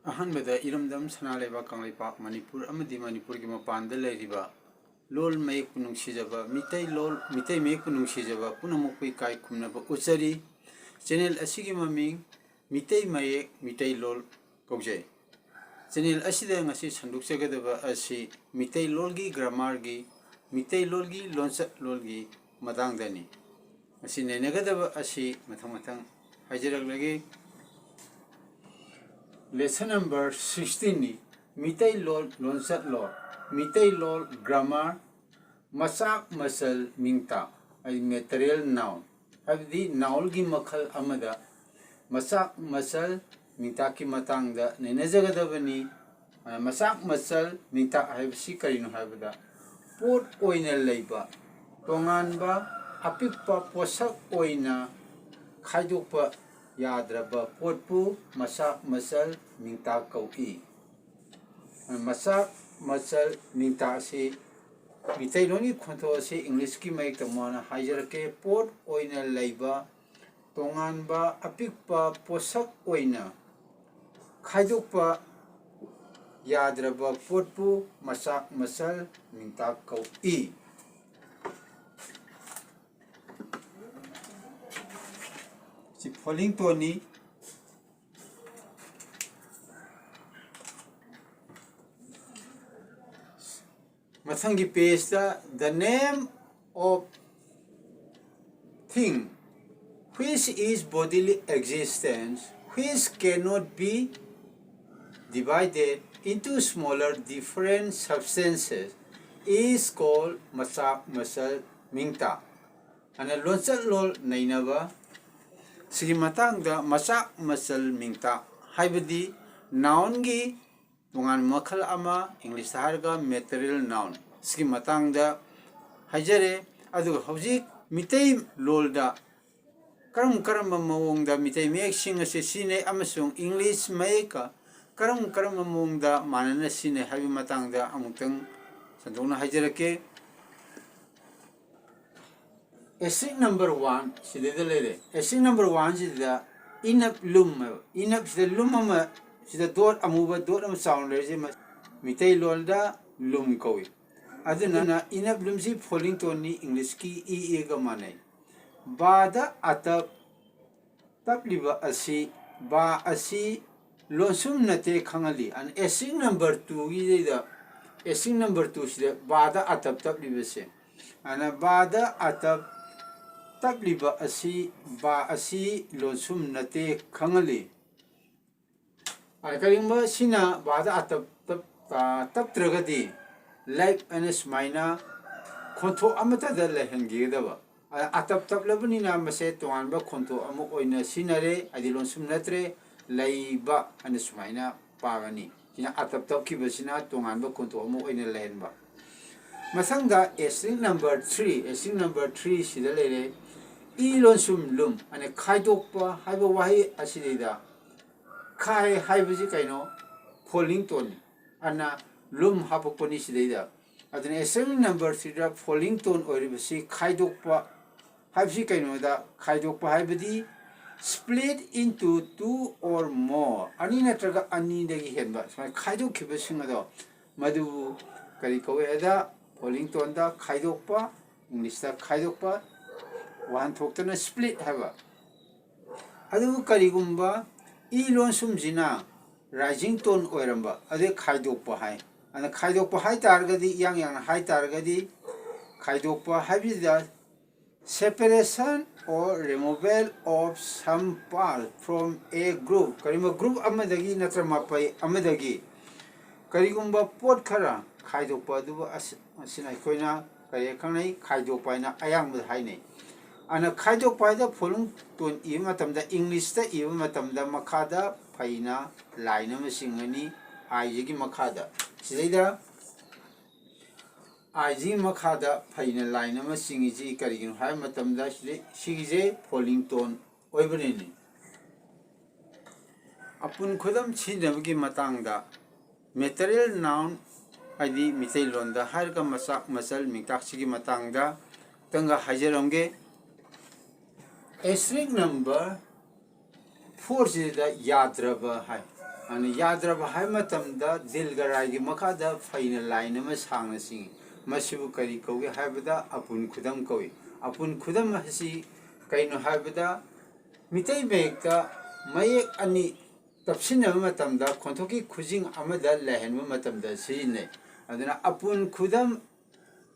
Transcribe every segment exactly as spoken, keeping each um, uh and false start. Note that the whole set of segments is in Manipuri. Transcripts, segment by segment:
ꯑꯍꯥꯟꯕꯗ ꯏꯔꯝꯗꯝ ꯁꯅꯥ ꯂꯩꯕꯥꯛ ꯀꯪꯂꯩꯄꯥꯛ ꯃꯅꯤꯄꯨꯔ ꯑꯃꯗꯤ ꯃꯅꯤꯄꯨꯔꯒꯤ ꯃꯄꯥꯟꯗ ꯂꯩꯔꯤꯕ ꯂꯣꯜ ꯃꯌꯦꯛꯄꯨ ꯅꯨꯡꯁꯤꯖꯕ, ꯃꯤꯇꯩ ꯂꯣꯜ, ꯃꯤꯇꯩ ꯃꯌꯦꯛꯄꯨ ꯅꯨꯡꯁꯤꯖꯕ ꯄꯨꯝꯅꯃꯛꯄꯨ ꯏꯀꯥꯏ ꯈꯨꯝꯅꯕ ꯎꯠꯆꯔꯤ꯫ Channel ꯑꯁꯤꯒꯤ ꯃꯃꯤꯡ ꯃꯤꯇꯩ ꯃꯌꯦꯛ, ꯃꯤꯇꯩ ꯂꯣꯜ ꯀꯧꯖꯩ꯫ Channel ꯑꯁꯤꯗ ꯉꯁꯤ ꯁꯟꯗꯣꯛꯆꯒꯗꯕ ꯑꯁꯤ ꯃꯤꯇꯩ ꯂꯣꯜꯒꯤ grammar ꯒꯤ, ꯃꯤꯇꯩ ꯂꯣꯜꯒꯤ ꯂꯣꯟꯆꯠ ꯂꯣꯜꯒꯤ ꯃꯇꯥꯡꯗꯅꯤ꯫ ꯉꯁꯤ ꯅꯩꯅꯒꯗꯕ ꯑꯁꯤ ꯃꯊꯪ ꯃꯊꯪ ꯍꯥꯏꯖꯔꯛꯂꯒꯦ꯫ Lesson number sixteen ꯅꯤ꯫ ꯃꯤꯇꯩ ꯂꯣꯜ ꯂꯣꯟꯆꯠ ꯂꯣꯜ, ꯃꯤꯇꯩ ꯂꯣꯜ grammar, ꯃꯆꯥꯛ ꯃꯆꯜ ꯃꯤꯡꯇꯥꯛ, ꯍꯥꯏꯗꯤ material noun, ꯍꯥꯏꯕꯗꯤ noun ꯒꯤ ꯃꯈꯜ ꯑꯃꯗ ꯃꯆꯥꯛ ꯃꯆꯜ ꯃꯤꯡꯇꯥꯛꯀꯤ ꯃꯇꯥꯡꯗ ꯅꯩꯅꯖꯒꯗꯕꯅꯤ꯫ ꯑ, ꯃꯆꯥꯛ ꯃꯆꯜ ꯃꯤꯡꯇꯥꯛ ꯍꯥꯏꯕꯁꯤ ꯀꯔꯤꯅꯣ ꯍꯥꯏꯕꯗ, ꯄꯣꯠ ꯑꯣꯏꯅ ꯂꯩꯕ ꯇꯣꯉꯥꯟꯕ ꯑꯄꯤꯛꯄ ꯄꯣꯠꯁꯛ ꯑꯣꯏꯅ ꯈꯥꯏꯗꯣꯛꯄ ꯌꯥꯗ꯭ꯔꯕ ꯄꯣꯠꯄꯨ ꯃꯆꯥꯛ ꯃꯆꯜ ꯃꯤꯡꯇꯥꯛ ꯀꯧꯏ꯫ ꯃꯆꯥꯛ ꯃꯆꯜ ꯃꯤꯡꯇꯥꯛ ꯑꯁꯤ ꯃꯤꯇꯩꯂꯣꯟꯒꯤ ꯈꯣꯟꯊꯣꯛ ꯑꯁꯤ English ꯀꯤ ꯃꯌꯦꯛꯇ ꯃꯨꯟꯅ ꯍꯥꯏꯖꯔꯛꯀꯦ꯫ ꯄꯣꯠ ꯑꯣꯏꯅ ꯂꯩꯕ ꯇꯣꯉꯥꯟꯕ ꯑꯄꯤꯛꯄ ꯄꯣꯠꯁꯛ ꯑꯣꯏꯅ ꯈꯥꯏꯗꯣꯛꯄ ꯌꯥꯗ꯭ꯔꯕ ꯄꯣꯠꯄꯨ ꯃꯆꯥꯛ ꯃꯆꯜ ꯃꯤꯡꯇꯥꯛ ꯀꯧꯏ꯫ ꯁꯤ folding tone ꯅꯤ꯫ ꯃꯊꯪꯒꯤ page ꯇ, the name of thing which is bodily existence, which cannot be divided into smaller different substances, is called ꯃꯆꯥꯛ ꯃꯆꯜ ꯃꯤꯡꯇꯥꯛ꯫ ꯑꯅ ꯂꯣꯟꯆꯠ ꯂꯣꯜ ꯅꯩꯅꯕ ꯁꯤꯒꯤ ꯃꯇꯥꯡꯗ ꯃꯆꯥꯛ ꯃꯆꯜ ꯃꯤꯡꯇꯥꯛ ꯍꯥꯏꯕꯗꯤ noun ꯒꯤ ꯇꯣꯉꯥꯟꯕ ꯃꯈꯜ ꯑꯃ, English ꯇ ꯍꯥꯏꯔꯒ material noun, ꯁꯤꯒꯤ ꯃꯇꯥꯡꯗ ꯍꯥꯏꯖꯔꯦ꯫ ꯑꯗꯨꯒ ꯍꯧꯖꯤꯛ ꯃꯤꯇꯩ ꯂꯣꯜꯗ ꯀꯔꯝ ꯀꯔꯝꯕ ꯃꯑꯣꯡꯗ ꯃꯤꯇꯩ ꯃꯌꯦꯛꯁꯤꯡ ꯑꯁꯤ ꯁꯤꯖꯤꯟꯅꯩ ꯑꯃꯁꯨꯡ English ꯃꯌꯦꯛꯀ ꯀꯔꯝ ꯀꯔꯝꯕ ꯃꯑꯣꯡꯗ ꯃꯥꯟꯅꯅ ꯁꯤꯖꯤꯟꯅꯩ ꯍꯥꯏꯕꯒꯤ ꯃꯇꯥꯡꯗ ꯑꯃꯨꯛꯇꯪ ꯁꯟꯗꯣꯛꯅ ꯍꯥꯏꯖꯔꯛꯀꯦ꯫ Essay number one ꯁꯤꯗꯩꯗ ꯂꯩꯔꯦ꯫ Essay number one ꯁꯤꯗ enough ꯂꯨꯝ ꯍꯥꯏꯕ, enough ꯁꯤꯗ ꯂꯨꯝ ꯑꯃ ꯁꯤꯗ ꯗꯣꯠ ꯑꯃꯨꯕ ꯗꯣꯠ ꯑꯃ ꯆꯥꯎꯅ ꯂꯩꯔꯤꯁꯦ ꯃ-, ꯃꯤꯇꯩꯂꯣꯟꯗ ꯂꯨꯝ ꯀꯧꯏ꯫ ꯑꯗꯨꯅ ꯏꯅꯞ ꯂꯨꯝꯁꯤ ꯐꯣꯂꯤꯡ ꯇꯣꯟꯅꯤ, ꯏꯪꯂꯤꯁꯀꯤ ꯏ ꯑꯦꯒ ꯃꯥꯟꯅꯩ꯫ ꯕꯥꯗ ꯑꯇꯞ ꯇꯞꯂꯤꯕ ꯑꯁꯤ, ꯕꯥ ꯑꯁꯤ ꯂꯣꯟꯁꯨꯝ ꯅꯠꯇꯦ ꯈꯪꯍꯜꯂꯤ꯫ ꯑꯦꯁꯇ꯭ꯔꯤꯛ ꯅꯝꯕꯔ ꯇꯨꯒꯤꯗꯩꯗ, ꯑꯦꯁꯇ꯭ꯔꯤꯛ ꯅꯝꯕꯔ ꯇꯨꯁꯤꯗ ꯕꯥꯗ ꯑꯇꯞ ꯇꯞꯂꯤꯕꯁꯦ, ꯑꯗꯨꯅ ꯕꯥꯗ ꯑꯇꯞ ꯇꯞꯂꯤꯕ ꯑꯁꯤ, ꯕꯥ ꯑꯁꯤ ꯂꯣꯟꯁꯨꯝ ꯅꯠꯇꯦ ꯈꯪꯍꯜꯂꯤ꯫ ꯑꯗ ꯀꯔꯤꯒꯨꯝꯕ ꯁꯤꯅ ꯕꯥꯗ ꯑꯇꯞ ꯇꯞ-, ꯑ, ꯇꯞꯇ꯭ꯔꯒꯗꯤ ꯂꯥꯏꯛ ꯑꯅ ꯁꯨꯃꯥꯏꯅ ꯈꯣꯟꯊꯣꯛ ꯑꯃꯠꯇꯗ ꯂꯩꯍꯟꯈꯤꯒꯗꯕ꯫ ꯑ, ꯑꯇꯞ ꯇꯞꯂꯕꯅꯤꯅ ꯃꯁꯦ ꯇꯣꯉꯥꯟꯕ ꯈꯣꯟꯊꯣꯛ ꯑꯃ ꯑꯣꯏꯅ ꯁꯤꯖꯤꯟꯅꯔꯦ, ꯍꯥꯏꯗꯤ ꯂꯣꯟꯁꯨꯝ ꯅꯠꯇ꯭ꯔꯦ, ꯂꯩꯕ ꯍꯥꯏꯅ ꯁꯨꯃꯥꯏꯅ ꯄꯥꯒꯅꯤ꯫ ꯁꯤꯅ ꯑꯇꯞ ꯇꯞꯈꯤꯕꯁꯤꯅ ꯇꯣꯉꯥꯟꯕ ꯈꯣꯟꯊꯣꯛ ꯑꯃ ꯑꯣꯏꯅ ꯂꯩꯍꯟꯕ꯫ ꯃꯊꯪꯗ ꯑꯦꯁꯇ꯭ꯔꯤꯛ ꯅꯝꯕꯔ ꯊ꯭ꯔꯤ, ꯑꯦꯁꯇ꯭ꯔꯤꯛ ꯅꯝꯕꯔ ꯊ꯭ꯔꯤ ꯁꯤꯗ ꯂꯩꯔꯦ꯫ ꯏ ꯂꯣꯟꯁꯨꯝ ꯂꯨꯝ ꯑꯅ ꯈꯥꯏꯗꯣꯛꯄ ꯍꯥꯏꯕ ꯋꯥꯍꯩ ꯑꯁꯤꯗꯩꯗ ꯈꯥꯏ ꯍꯥꯏꯕꯁꯤ ꯀꯩꯅꯣ? ꯐꯣꯂꯤꯡ ꯇꯣꯟꯅꯤ꯫ ꯑꯅ ꯂꯨꯝ ꯍꯥꯄꯛꯄꯅꯤ ꯁꯤꯗꯩꯗ꯫ ꯑꯗꯨꯅ ꯑꯦꯁꯇ꯭ꯔꯤꯛ ꯅꯝꯕꯔ ꯊ꯭ꯔꯤꯗ ꯐꯣꯂꯤꯡ ꯇꯣꯟ ꯑꯣꯏꯔꯤꯕꯁꯤ ꯈꯥꯏꯗꯣꯛꯄ ꯍꯥꯏꯕꯁꯤ ꯀꯩꯅꯣꯗ ꯈꯥꯏꯗꯣꯛꯄ ꯍꯥꯏꯕꯗꯤ split into two or more, ꯑꯅꯤ ꯅꯠꯇ꯭ꯔꯒ ꯑꯅꯤꯗꯒꯤ ꯍꯦꯟꯕ ꯁꯨꯃꯥꯏꯅ ꯈꯥꯏꯗꯣꯛꯈꯤꯕꯁꯤꯡ ꯑꯗꯣ ꯃꯗꯨꯕꯨ ꯀꯔꯤ ꯀꯧꯏ ꯍꯥꯏꯗ ꯐꯣꯂꯤꯡ ꯇꯣꯟꯗ ꯈꯥꯏꯗꯣꯛꯄ, ꯏꯪꯂꯤꯁꯇ ꯈꯥꯏꯗꯣꯛꯄ, ꯋꯥꯍꯟꯊꯣꯛꯇꯅ split ꯍꯥꯏꯕ꯫ ꯑꯗꯨꯕꯨ ꯀꯔꯤꯒꯨꯝꯕ ꯏ ꯂꯣꯟꯁꯨꯝꯁꯤꯅ ꯔꯥꯏꯖꯤꯡ ꯇꯣꯟ ꯑꯣꯏꯔꯝꯕ, ꯑꯗꯨ ꯈꯥꯏꯗꯣꯛꯄ ꯍꯥꯏ꯫ ꯑꯗꯨꯅ ꯈꯥꯏꯗꯣꯛꯄ ꯍꯥꯏ ꯇꯥꯔꯒꯗꯤ, ꯏꯌꯥꯡ ꯌꯥꯡꯅ ꯍꯥꯏ ꯇꯥꯔꯒꯗꯤ, ꯈꯥꯏꯗꯣꯛꯄ ꯍꯥꯏꯕꯁꯤꯗ separation or removal of some part from a group, ꯀꯔꯤꯒꯨꯝꯕ group ꯑꯃꯗꯒꯤ ꯅꯠꯇ꯭ꯔ ꯃꯄꯩ ꯑꯃꯗꯒꯤ ꯀꯔꯤꯒꯨꯝꯕ ꯄꯣꯠ ꯈꯔ ꯈꯥꯏꯗꯣꯛꯄ ꯑꯗꯨꯕꯨ ꯑꯁ-, ꯑꯁꯤꯅ ꯑꯩꯈꯣꯏꯅ ꯀꯔꯤ ꯈꯪꯅꯩ? ꯈꯥꯏꯗꯣꯛꯄ ꯍꯥꯏꯅ ꯑꯌꯥꯝꯕꯗ ꯍꯥꯏꯅꯩ꯫ ꯑꯗꯨꯅ ꯈꯥꯏꯗꯣꯛꯄ ꯍꯥꯏꯗ ꯐꯣꯂꯤꯡ ꯇꯣꯟ ꯏꯕ ꯃꯇꯝꯗ, ꯏꯪꯂꯤꯁꯇ ꯏꯕ ꯃꯇꯝꯗ ꯃꯈꯥꯗ ꯐꯩꯅ ꯂꯥꯏꯟ ꯑꯃ ꯆꯤꯡꯒꯅꯤ, ꯑꯥꯏꯖꯤꯒꯤ ꯃꯈꯥꯗ꯫ ꯁꯤꯗꯩꯗ ꯑꯥꯏꯖꯤꯒꯤ ꯃꯈꯥꯗ ꯐꯩꯅ ꯂꯥꯏꯟ ꯑꯃ ꯆꯤꯡꯉꯤꯁꯤ ꯀꯔꯤꯒꯤꯅꯣ ꯍꯥꯏꯕ ꯃꯇꯝꯗ ꯁꯤꯗꯩ, ꯁꯤꯒꯤꯁꯦ ꯐꯣꯂꯤꯡ ꯇꯣꯟ ꯑꯣꯏꯕꯅꯤꯅꯤ꯫ ꯑꯄꯨꯟ ꯈꯨꯗꯝ ꯁꯤꯖꯤꯟꯅꯕꯒꯤ ꯃꯇꯥꯡꯗ, material noun ꯍꯥꯏꯗꯤ ꯃꯤꯇꯩꯂꯣꯟꯗ ꯍꯥꯏꯔꯒ ꯃꯆꯥꯛ ꯃꯆꯜ ꯃꯤꯡꯇꯥꯛꯁꯤꯒꯤ ꯃꯇꯥꯡꯗ ꯈꯤꯇꯪꯒ ꯍꯥꯏꯖꯔꯝꯒꯦ꯫ ꯑꯦꯁꯇ꯭ꯔꯤꯛ ꯅꯝꯕꯔ ꯐꯣꯔꯁꯤꯗ ꯌꯥꯗ꯭ꯔꯕ ꯍꯥꯏ꯫ ꯑꯗꯨꯅ ꯌꯥꯗ꯭ꯔꯕ ꯍꯥꯏꯕ ꯃꯇꯝꯗ ꯗꯤꯜꯒ ꯔꯥꯏꯒꯤ ꯃꯈꯥꯗ ꯐꯩꯅ ꯂꯥꯏꯟ ꯑꯃ ꯁꯥꯡꯅ ꯆꯤꯡꯏ꯫ ꯃꯁꯤꯕꯨ ꯀꯔꯤ ꯀꯧꯒꯦ ꯍꯥꯏꯕꯗ ꯑꯄꯨꯟ ꯈꯨꯗꯝ ꯀꯧꯏ꯫ ꯑꯄꯨꯟ ꯈꯨꯗꯝ ꯑꯁꯤ ꯀꯩꯅꯣ ꯍꯥꯏꯕꯗ ꯃꯤꯇꯩ ꯃꯌꯦꯛꯇ ꯃꯌꯦꯛ ꯑꯅꯤ ꯇꯞꯁꯤꯟꯅꯕ ꯃꯇꯝꯗ ꯈꯣꯟꯊꯣꯛꯀꯤ ꯈꯨꯖꯤꯡ ꯑꯃꯗ ꯂꯩꯍꯟꯕ ꯃꯇꯝꯗ ꯁꯤꯖꯤꯟꯅꯩ꯫ ꯑꯗꯨꯅ ꯑꯄꯨꯟ ꯈꯨꯗꯝ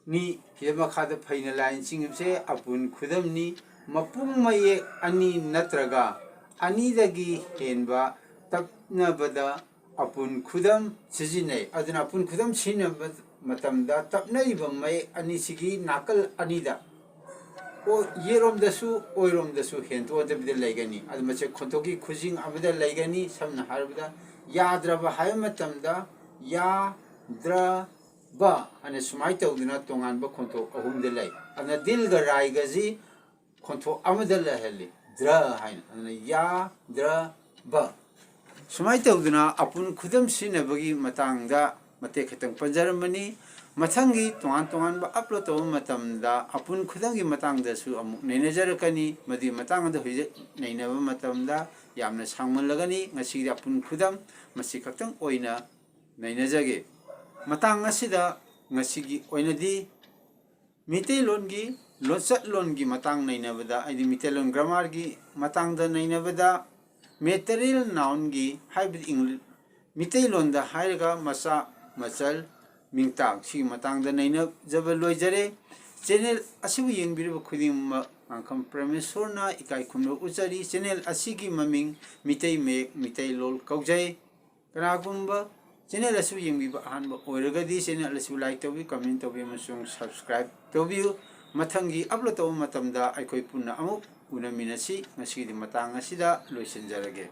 ꯅꯤ꯫ ꯁꯤꯗ ꯃꯈꯥꯗ ꯐꯩꯅ ꯂꯥꯏꯟ ꯆꯤꯡꯕꯁꯦ ꯑꯄꯨꯟ ꯈꯨꯗꯝꯅꯤ꯫ ꯃꯄꯨꯡ ꯃꯌꯦꯛ ꯑꯅꯤ ꯅꯠꯇ꯭ꯔꯒ ꯑꯅꯤꯗꯒꯤ ꯍꯦꯟꯕ ꯇꯞꯅꯕꯗ ꯑꯄꯨꯟ ꯈꯨꯗꯝ ꯁꯤꯖꯤꯟꯅꯩ꯫ ꯑꯗꯨꯅ ꯑꯄꯨꯟ ꯈꯨꯗꯝ ꯁꯤꯖꯤꯟꯅꯕ ꯃꯇꯝꯗ ꯇꯞꯅꯔꯤꯕ ꯃꯌꯦꯛ ꯑꯅꯤꯁꯤꯒꯤ ꯅꯥꯀꯜ ꯑꯅꯤꯗ, ꯑꯣ, ꯌꯦꯠꯔꯣꯝꯗꯁꯨ ꯑꯣꯏꯔꯣꯝꯗꯁꯨ ꯍꯦꯟꯗꯣꯛꯍꯟꯗꯕꯤꯗ ꯂꯩꯒꯅꯤ꯫ ꯑꯗꯨ ꯃꯁꯦ ꯈꯣꯟꯊꯣꯛꯀꯤ ꯈꯨꯖꯤꯡ ꯑꯃꯗ ꯂꯩꯒꯅꯤ꯫ ꯁꯝꯅ ꯍꯥꯏꯔꯕꯗ, ꯌꯥꯗ꯭ꯔꯕ ꯍꯥꯏꯕ ꯃꯇꯝꯗ ꯌꯥ, ꯗ꯭ꯔ, ꯕ ꯍꯥꯏꯅ ꯁꯨꯃꯥꯏꯅ ꯇꯧꯗꯨꯅ ꯇꯣꯉꯥꯟꯕ ꯈꯣꯟꯊꯣꯛ ꯑꯍꯨꯝꯗ ꯂꯩ꯫ ꯑꯗꯨꯅ ꯗꯤꯜꯒ ꯔꯥꯏꯒꯁꯤ ꯈꯣꯟꯊꯣꯛ ꯑꯃꯗ ꯂꯩꯍꯜꯂꯤ, ꯗ꯭ꯔ ꯍꯥꯏꯅ꯫ ꯑꯗꯨꯅ ꯌꯥ, ꯗ꯭ꯔ, ꯕ꯫ ꯁꯨꯃꯥꯏꯅ ꯇꯧꯗꯨꯅ ꯑꯄꯨꯟ ꯈꯨꯗꯝ ꯁꯤꯖꯤꯟꯅꯕꯒꯤ ꯃꯇꯥꯡꯗ ꯃꯇꯦꯛ ꯈꯤꯇꯪ ꯄꯟꯖꯔꯝꯕꯅꯤ꯫ ꯃꯊꯪꯒꯤ ꯇꯣꯉꯥꯟ ꯇꯣꯉꯥꯟꯕ ꯑꯞꯂꯣꯗ ꯇꯧꯕ ꯃꯇꯝꯗ ꯑꯄꯨꯟ ꯈꯨꯗꯝꯒꯤ ꯃꯇꯥꯡꯗꯁꯨ ꯑꯃꯨꯛ ꯅꯩꯅꯖꯔꯛꯀꯅꯤ꯫ ꯃꯗꯨꯒꯤ ꯃꯇꯥꯡ ꯑꯗꯨ ꯍꯧꯖꯤꯛ ꯅꯩꯅꯕ ꯃꯇꯝꯗ ꯌꯥꯝꯅ ꯁꯥꯡꯃꯜꯂꯒꯅꯤ꯫ ꯉꯁꯤꯒꯤꯗꯤ ꯑꯄꯨꯟ ꯈꯨꯗꯝ ꯃꯁꯤ ꯈꯛꯇꯪ ꯑꯣꯏꯅ ꯅꯩꯅꯖꯒꯦ꯫ ꯃꯇꯥꯡ ꯑꯁꯤꯗ ꯉꯁꯤꯒꯤ ꯑꯣꯏꯅꯗꯤ ꯃꯤꯇꯩꯂꯣꯟꯒꯤ ꯂꯣꯟꯆꯠꯂꯣꯟꯒꯤ ꯃꯇꯥꯡ ꯅꯩꯅꯕꯗ, ꯍꯥꯏꯗꯤ ꯃꯤꯇꯩꯂꯣꯟ ꯒ꯭ꯔꯥꯃꯥꯔꯒꯤ ꯃꯇꯥꯡꯗ ꯅꯩꯅꯕꯗ, ꯃꯦꯇꯔꯤꯌꯦꯜ ꯅꯥꯎꯟꯒꯤ, ꯍꯥꯏꯕꯗꯤ ꯏꯪꯂꯤ-, ꯃꯤꯇꯩꯂꯣꯟꯗ ꯍꯥꯏꯔꯒ ꯃꯆꯥ, ꯃꯆꯜ, ꯃꯤꯡꯇꯥꯛ, ꯁꯤꯒꯤ ꯃꯇꯥꯡꯗ ꯅꯩꯅꯖꯕ ꯂꯣꯏꯖꯔꯦ꯫ ꯆꯦꯅꯦꯜ ꯑꯁꯤꯕꯨ ꯌꯦꯡꯕꯤꯔꯤꯕ ꯈꯨꯗꯤꯡꯃꯛ ꯉꯥꯡꯈꯝ ꯄ꯭ꯔꯃꯦꯁꯣꯔꯅ ꯏꯀꯥꯏ ꯈꯨꯝꯅꯕ ꯎꯠꯆꯔꯤ꯫ ꯆꯦꯅꯦꯜ ꯑꯁꯤꯒꯤ ꯃꯃꯤꯡ ꯃꯤꯇꯩ ꯃꯌꯦꯛ, ꯃꯤꯇꯩꯂꯣꯟ ꯀꯧꯖꯩ꯫ ꯀꯅꯥꯒꯨꯝꯕ ꯆꯦꯅꯦꯜ ꯑꯁꯤꯕꯨ ꯌꯦꯡꯕꯤꯕ ꯑꯍꯥꯟꯕ ꯑꯣꯏꯔꯒꯗꯤ ꯆꯦꯅꯦꯜ ꯑꯁꯤꯕꯨ ꯂꯥꯏꯛ ꯇꯧꯕꯤꯌꯨ, ꯀꯃꯦꯟ ꯇꯧꯕꯤꯌꯨ ꯑꯃꯁꯨꯡ ꯁꯕꯁꯀ꯭ꯔꯥꯏꯕ ꯇꯧꯕꯤꯌꯨ꯫ ꯃꯊꯪꯒꯤ ꯑꯞꯂꯣꯗ ꯇꯧꯕ ꯃꯇꯝꯗ ꯑꯩꯈꯣꯏ ꯄꯨꯟꯅ ꯑꯃꯨꯛ ꯎꯅꯃꯤꯟꯅꯁꯤ꯫ ꯉꯁꯤꯒꯤꯗꯤ ꯃꯇꯥꯡ ꯑꯁꯤꯗ ꯂꯣꯏꯁꯤꯟꯖꯔꯒꯦ꯫